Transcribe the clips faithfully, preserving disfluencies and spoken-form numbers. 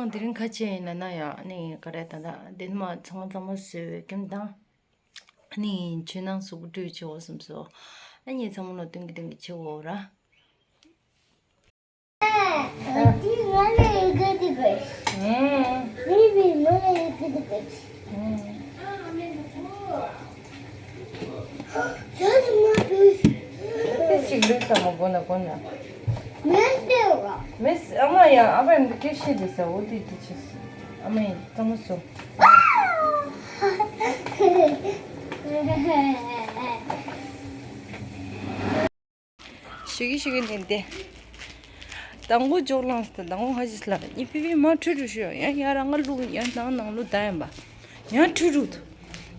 དེ་རིང་ཁ་ཆེ་ཡིན་ན་ན་ཡང་ནི་ག་རེ་ད་ད་དེ་ནི་མ་ཚང་མ་ཚང་མ་བཟོས་པའི་ཀུན་དང་། ནི་ཆུ་ནང་སུག་སྤྲོད་ཆེ་བོ་སུམ་སོ། ཨ་ནི་ཚང་མ་ལོ་སྟོན་གི་སྟོན་གི་ཆེ་བོ་ར། དེ་ཞིག་ལུས་ཙམ་མ་གོ་ན་གོ་ན། མེད་ཟེར་བ། མེད་ཟེར། ཨ་མ་ཡང་ཨ་ཕ་ཡང་འདི་སྐད་བཤད་དེ་ཟེར་འོ་དེ་དེ་ཆེ་ཟེར། ཨ་མ་ཡང་ཙམ་མ་སོ། ཞིག་གི་ཞིག་གི་ནི་དེ། དང་པོ་ཇོག་ལངས་སྟེ་དང་པོ་ཧ་ཅིས་ལ་ཨི་པི་པི་མ་ཁྲུ་ཁྲུ་ཤོད་ཡང་ཡང་རང་ང་ལུག་ཡང་ནང་ནང་ལུག་ད་ཡང་པ། ཡང་ཁྲུ་ཁྲུ་དུ།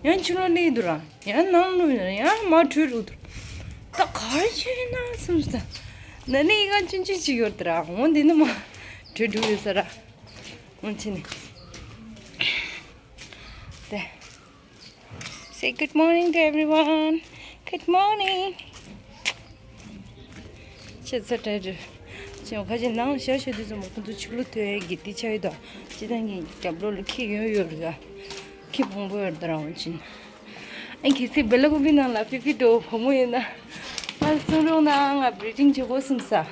ཡང་ཕྱི་ལོགས་ལུག་དུ་ར། ཡང་ནང་ལུག་ཡང་མ་ཁྲུ་ཁྲུ་དུ། ད་ག་རེ་བྱས་ན་སེམས་ས། ན་ནི་ཡི་ག་ཆུན་ཆུན་ཅིག་ཡོད་དུ་ར་འོ་འདི་ནི་མ་ཁྲུ་ཁྲུ་ཡོད་ས་ར། འོ་ཅི་ནི། དེ། Say good morning to everyone. Good morning. ཆེ་ཚ་དྲ་རུ། ཅེས་ཁ་ཆེ་ནང་ཤ་ཤ་དུས་ཙམ་ཁོང་ཚོ་ཆུ་ལོ་ཐོས་ཡས་ཀྱི་འདི་ཆ་ཡོད་དོ། ཅི་ད་ངའི་རྒྱབ་ལོགས་ལ་ཁྱི་ཡོད་ཡོད་རེད་ད། ཁྱི་བོང་བུ་ཡོད་དོ་རང་བ་ཅིན། ཨ་གལ་སྲིད་བེ་ལ་ཀུ་པི་ནང་ལ་ཕི་ཕི་འགྲོ་བུ་མོ་ཡོད་ན། ང་ལ་གསུང་རོགས་གནང་ང་བི་རི་ཊིང་བྱེད་དགོས་བསམ་ས།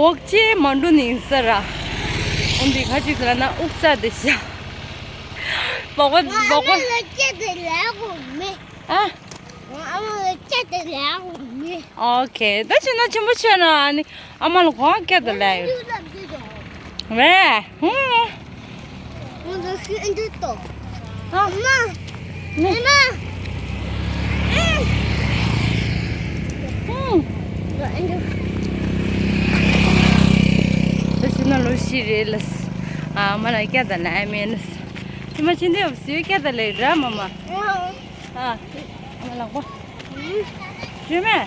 འོག་ཅེས་མ་འགྲོ་ནི་ཡིན་ས་ར། འོན་ཏེ་ཁ་ཅིག་ལ་ན་དབུགས་ས་དེ་ཤ། སྦག་སྦག་སྦག་སྦག་ཨ་མ་ལ་སྐད་དེ་ལས་གོ་མེད། ཨ། ཨ་མ་ལ་སྐད་དེ་ལས་གོ་མེད། ཨོ་ཁེ། ད་ཕྱིན་ན་ཆེན་པོ་ཆེ་ན་ཨ་ནི་ཨ་མ་ལ་གོ་སྐད་དེ་ལས་ཡོད། རེད། ཧུང་། ང་ཚོ་ཤི་ཨན་ཏུ་ཏོ། ཨ། མ། མ། མ། ཨེ། ཧུང་། ང་ཨན་ཏུ། ད་ཕྱིན་ན་ལོ་ཤི་རེད་ལ། ཨ་མ་ལ་སྐད་དེ་ལས་མེད་ལ། དེ་མ་ཕྱིན་དེ་བཟོས་སྐད་དེ་ལས་ར་མ་མ། ཨ། ཨ་མ་ལགས་པོ། བརྗོད་མེད། ཨ་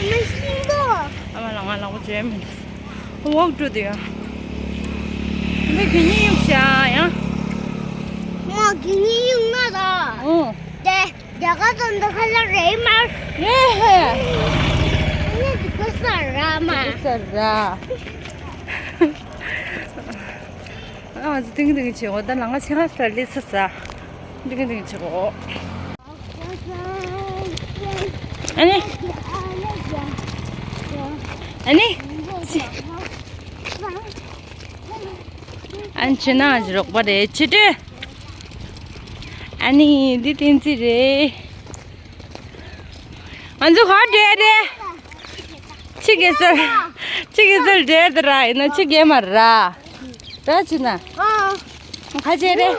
མ་ཤིང་ཏོག་ཨ་མ་ལགས་ང་ལགས་པོ་བརྗོད་མེད། འོག་འགྲོ་དུས་ཡང་། འདི་གི་ཉིན་ཡོང་ཤག་ཡང་། མ་གི་ཉིན་ཡོང་ན་ད། ཨོ། དེ་རྒྱ་གར་དང་འདི་ཁ་ལ་རེད་མ། ཡེ་ཧེ། ཨ་ནི་འདི་ག་ས་ར་མ། འདི་ག་ས་ར། ང་ཚོ་ཏིང་ཏིང་བྱེད་འོ་ད་ལ་ང་ཆེ་ང་ས་ལི་ས་ས་ཏིང་ཏིང་བྱེད་འོ། ཨ་ནི། ཨ་ནི། ཨ་ནི་ཆེ་ན་ང་ཚོ་རོགས་པ་རེད་ཆེ་དྲི། ཨ་ནི་འདི་བསྟན་འཛིན་རེད། ང་ཚོ་ག་འདྲེ་རེད། ཆི་གེ་སར། ཆི་གེ་སར་འདྲེ་དེ་ར་ཡིན་ན་ཆི་གེ་མ་ར། ར་ཆི་ན། ཁ་ཆེ་རེད།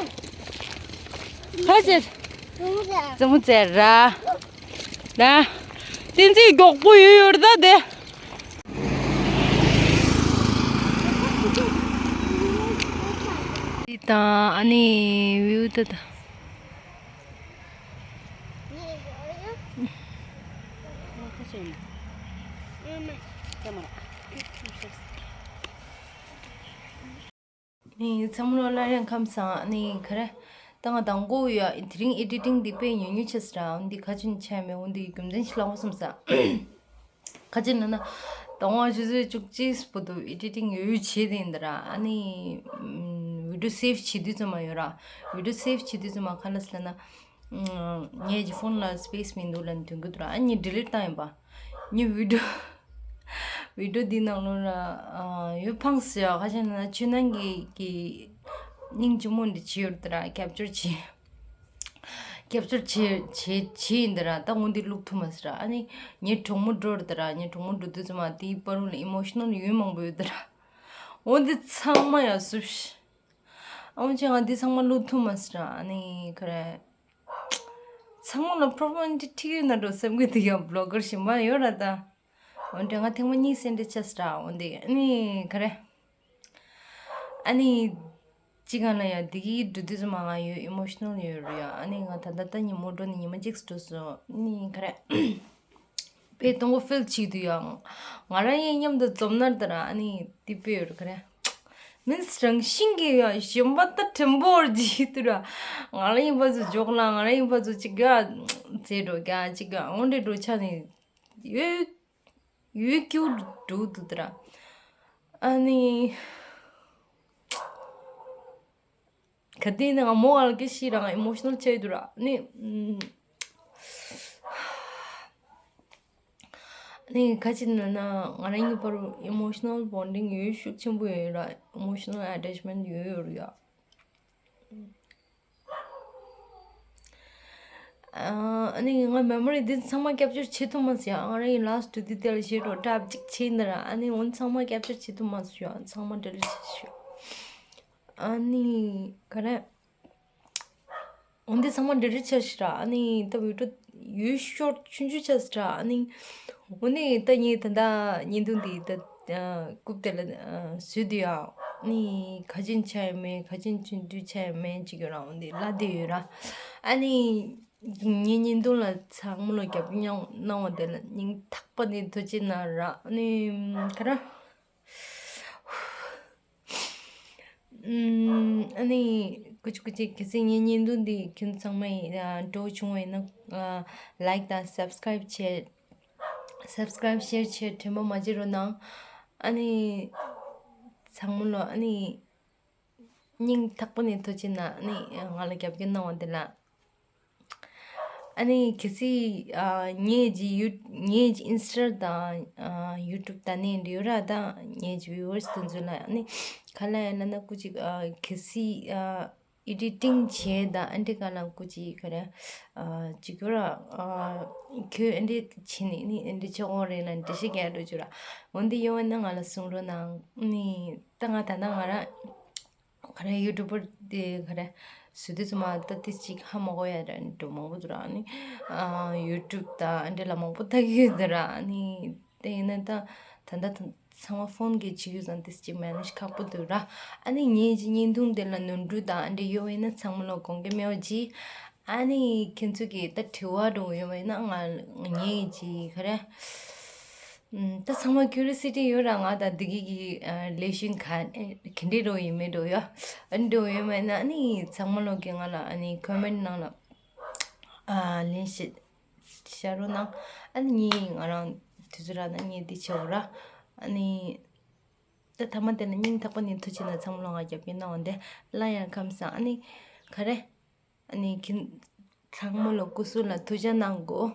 ཁ་ཆེ། ཙི་མོ་ཙེ་ར། ར། བསྟན་འཛིན་མགྱོགས་པོ་ཡོད་ཡོད་ར་ད་དེ། དང་ཨ་ནི་བིའུ་ད་ད། ནི་ཚང་མ་ལོ་སླར་ཡང་ཁམས་བཟང་། ནི་ག་རེ། ད་ང་དང་པོ་ཡ་དེ་རིང་ཨེ་ཌི་ཊིང་འདི་དཔེ་ཉུང་ཉུང་ཆགས་སོང་ར། འོ་འདི་ག་ཅིན་ཆགས་མེད། འོ་འདི་རྒྱུ་མཚན་ཞིག་ལབ་དགོས་བསམ་ས། ག་ཅིན་ལབ་ན། དང་པོ་ཆུ་ཚོད་བཅུ་གཅིག་པོ་འདུག་ཨེ་ཌི་ཊིང་ཡོད་བྱས་དེ་ཡིན་ད་ར། ཨ་ནི་ཨམ་བི་ཌི་ཡོ་སེབ་བྱེད་དུས་ཙམ་མ་ཡོད་ར། བི་ཌི་ཡོ་སེབ་བྱེད་དུས་ཙམ་མ་ག་ལ་སི་ལ་ན། ངའི་ཕོན་ལ་སི་པེ་སི་མི་འདུག་ལབ་དོན་གི་འདུག་ར། ཨ་ནི་ཌི་ལིཊ་བཏང་ཡིན་པ། ངའི་བི་ཌི་ཡོ་བི་ཌི་ཡོ་འདི་ནང་ལོགས་ལ་ཡོད་ཕངས་སི་ཡ། ཁ་ཤས་ན་ཆུ་ནང་གི་གི་སྙིང་རྗེ་མོ་འདི་བྱེད་ཡོད་ད་ར། ཀེབ་ཅར་བྱེད། ཀེབ་ཅར་བྱེད་བྱེད་བྱེད་ཡིན་ད་ར། ད་འོ་འདི་བླུག་ཐུབ་མ་སི་ར། ཨ་ནི་ངའི་གྲོགས་མོ་འགྲོ་ར་ད་ར། ངའི་གྲོགས་མོ་འགྲོ་དུས་ཙམ་མ་དེའི་བར་ལ་ཨི་མོ་ཤི་ནལ་ཡོད་མང་པོ་ཡོད་ད་ར། འོ་འདི་ཚང་མ་ཡ་སུབ་ཤི། ཨ་འོ་ཅེ་ང་འདི་ཚང་མ་བླུག་ཐུབ་མ་སི་ར། ཨ་ནི་ག་རེ། ཚང་མ་ལ་པོ་རོབ་ལེམ་འདི་འཁྲིད་ཡོད་ན་འགྲོ་སེམས་གི་དེ་ཡང་བི་ལོག་གར་གཞན་པ་ཡོད་ར་ད། འོན་ཏེ་ང་ཐེངས་མ་གཉིས་སེ་འདྲ་ཆགས་སི་ར། འོན་ཏེ་ཨ་ནི་ག་རེ། ཨ་ནི་ཅི་གང་ལ་ཡ་འདི་གི་འགྲོ་དུས་ཙམ་མ་ང་ཡོད་ཨི་མོ་ཤི་ནལ་ཡོད་རུ་ཡ། ཨ་ནི་ང་ད་ལྟ་ད་ཉིན་མོ་འགྲོ་ནི་ཉི་མ་གཅིག་སུ་འགྲོ་སོང་། ཨ་ནི་ག་རེ། པའི་གཏོང་སྒོ་ཕིལ་བྱེད་དུས་ཡང་ང་རང་ཡིན་མཉམ་དུ་འཛོམས་ན་ད་ར། ཨ་ནི་དེ་དཔེ་ཡོད་རེད་ག་རེ། མིན་སི་རང་བཞིན་གྱི་ཡང་གཞན་པ་ད་དྲན་པོ་བར་གྱིས་དུ་ར། ང་རང་ཡིན་པ་ཚོ་འཇོག་ལ་ང་རང་ཡིན་པ་ཚོ་ཅིག་ག་ཚེ་འགྲོ་ག་ཅིག་ག་འོང་འདྲེ་འགྲོ་ཆ་ནི་ཡོད་ཡོད་ཀྱུ་འགྲོ་དུ་དུ་ར། ཨ་ནི། ག་དུས་ནས་ང་མོ་ཨ་ལ་སྐད་ཤི་རང་ཨི་མོ་ཤི་ནལ་ཆགས་ཡོད་དུ་ར། ནི་ཨམ། ནི་ག་ཅི་ན་ན་ང་རང་གཉིས་བར་ཨི་མོ་ཤི་ནལ་བོན་ཌིང་ཡོད་ཤུགས་ཆེན་པོ་ཡོད་ར། ཨི་མོ་ཤི་ནལ་ཨ་ཊེཆ་མེན་ཊི་ཡོད་ཡོད་ར་ཡ། ཨ་ནི་ང་མེ་མོ་རི་འདི་ཚང་མ་ཀེབ་ཅར་བྱེད་ཐུབ་མ་སོང་ཡ། ང་རང་གི་ལ་སི་ཊི་འདི་དེ་ལ་བཤད་འགྲོ་གྲབས་གཅིག་བྱས་ནི་ར། ཨ་ནི་འོན་ཚང་མ་ཀེབ་ཅར་བྱེད་ཐུབ་མ་སོང་ཡ། ཚང་མ་ཌི་ལིཊ་བྱས་ཤོག་ཨ་ནི་ག་རེ། འོན་ཏེ་ཚང་མ་ཌི་ལིཊ་བྱས་ཤི་ར། ཨ་ནི་ད་བི་ཌི་ཡོ་ཡོད་ཤོར་ཆུང་ཆུང་བྱས་ཤི་ར། ཨ་ནི་འོ་ནི་ད་ངས་ད་ད་བརྙན་ཐུང་འདི་ད་རྐུབ་དེ་ལ་བཟོས་དུས་ཡ། ཨ་ནི་ག་ཅན་ཆ་ཡ་མེད་ག་ཅན་ཆུང་དུས་ཆ་ཡ་མེད་ཅིག་ཡོད་ར། འོ་འདི་ལ་དེ་ཡོད་ར། ཨ་ནི་ངའི་བརྙན་ཐུང་ལ་ཚང་མ་ལོ་རྒྱབ་སྐྱོར་གནང་བ་དེ་ལ་སྙིང་ཐག་པ་ནས་ཐུགས་རྗེ་གནང་ར། ཨ་ནི་ག་ར། ཨམ། ཨ་ནི་ཀུ་ཅི་ཀུ་ཅི་གལ་སྲིད་ངའི་བརྙན་ཐུང་འདི་ཁྱོད་ཚང་མས་ཨ་སྤྲོ་བྱུང་བ་ཡིན་ན་ཨ་ལའིཀ་དང་སབ་སི་ཀ་རའིབ་བྱེད། སབ་སི་ཀ་རའིབ་ཤེར་བྱེད་དྲན་པ་མ་བརྗེད་རོགས་གནང་། ཨ་ནི་ཚང་མ་ལོ་ཨ་ནི་སྙིང་ཐག་པ་ནས་ཐུགས་རྗེ་གནང་། ཨ་ནི་ང་ལ་རྒྱབ་སྐྱོར་གནང་བ་འདི་ལ། ཨ་ནི་གལ་སྲིད་ཨ་ངའི་ཇི་ཡུ་ངའི་ཇི་ཨིན་སི་ཊ་དང་ཨ་ཡུ་ཊུབ་ད་ནི་འདྲི་ཡོད་ར། དང་ངའི་ཇི་བིའུ་ཝར་སི་དེ་ཚོ་ལ་ཨ་ནི་ག་ལ་ཡ་ན་ན་སྐུ་ཅིག་ཨ་གལ་སྲིད་ཨ་ཨེ་ཌི་ཊིང་བྱས་དང་ཨ་འདྲི་ག་ལ་སྐུ་ཅིག་ག་རེ་ཨ་ཅིག་ཡོད་ར། ཨ་ཁྱོད་ཨ་འདྲི་བྱས་ནི་ནི་ཨ་འདྲི་བྱེད་འོང་རེད་ལ་འདྲི་ཤེས་ག་འགྲོ་རྒྱུ་ར། འོན་ཏེ་ཡོང་བ་ན་ང་ལ་གསུང་རོགས་གནང་། ནི་ད་ང་ད་ལྟ་ང་ར། ག་རེ་ཡུ་ཊུབ་པར་དེ་ག་རེ་བཟོ་དུས་ཙམ་མ་ད་ཏིས་ཅིག་ཧ་མ་གོ་ཡ་ར་འགྲོ་མང་པོ་འདུག་ར། ཨ་ནི་ཨ་ཡུ་ཊུབ་ད་ཨ་འདྲེ་ལ་མང་པོ་ལྟ་གི་ཡོད་འདུག་ར། ཨ་ནི་དེ་ཡིན་ན་ད་ད་ད་ད་ཚང་མ་ཕོན་གི་བྱེད་ཡུལ་ཙང་ཏིས་ཅིག་མེ་ནེཇ་ཁག་པོ་འདུག་ར། ཨ་ནི་ངའི་ཅི་བརྙན་ཐུང་དེ་ལ་ནོར་འཁྲུལ་དང་ཨ་འདྲེ་ཡོད་པ་ཡིན་ན་ཚང་མ་ལ་དགོངས་འགལ་མེད་པ་ཅིག་ཨ་ནི་ཁྱེད་ཚོ་གི་ད་དྲི་བ་འདྲ་བོ་ཡོད་པ་ཡིན་ན་ང་ངའི་ཅི་ག་རེ། ཨམ། ད་ཚང་མ་ཁུ་རི་ཡོ་སི་ཊི་ཡོད་ར། ང་དང་འདི་གི་གི་ཨ་རི་ལེ་ཤན་ག་ཨེ་ག་འདྲ་འདྲ་བོ་ཡིན་མིན་འདྲ་བོ་ཡོད། ཨ་འདྲ་བོ་ཡོད་མ་ཡིན་ན་ཨ་ནི་ཚང་མ་ལོག་གི་ང་ལ་ཨ་ནི་ཀོ་མེན་ཊི་ནང་ལ་ཨ་ལན་ཞིག་བཞག་རོགས་གནང་། ཨ་ནི་ངས་ང་རང་དུས་ཚོད་རག་ན་ངས་འདི་བྱེད་འོ་ར། ཨ་ནི་ད་ཐ་མ་དེ་ལ་སྙིང་ཐག་པ་ནས་ཐུགས་རྗེ་གནང་། ཚང་མ་ལོག་ང་རྒྱབ་སྐྱོར་གནང་བ་འདི་ལ་ཡང་ཁམས་བཟང་། ཨ་ནི་ག་རེ། ཨ་ནི་ཁྱེད་ཚང་མ་ལ་སྐུ་གཟུགས་ལ་ཐུགས་ཅག་གནང་དགོས།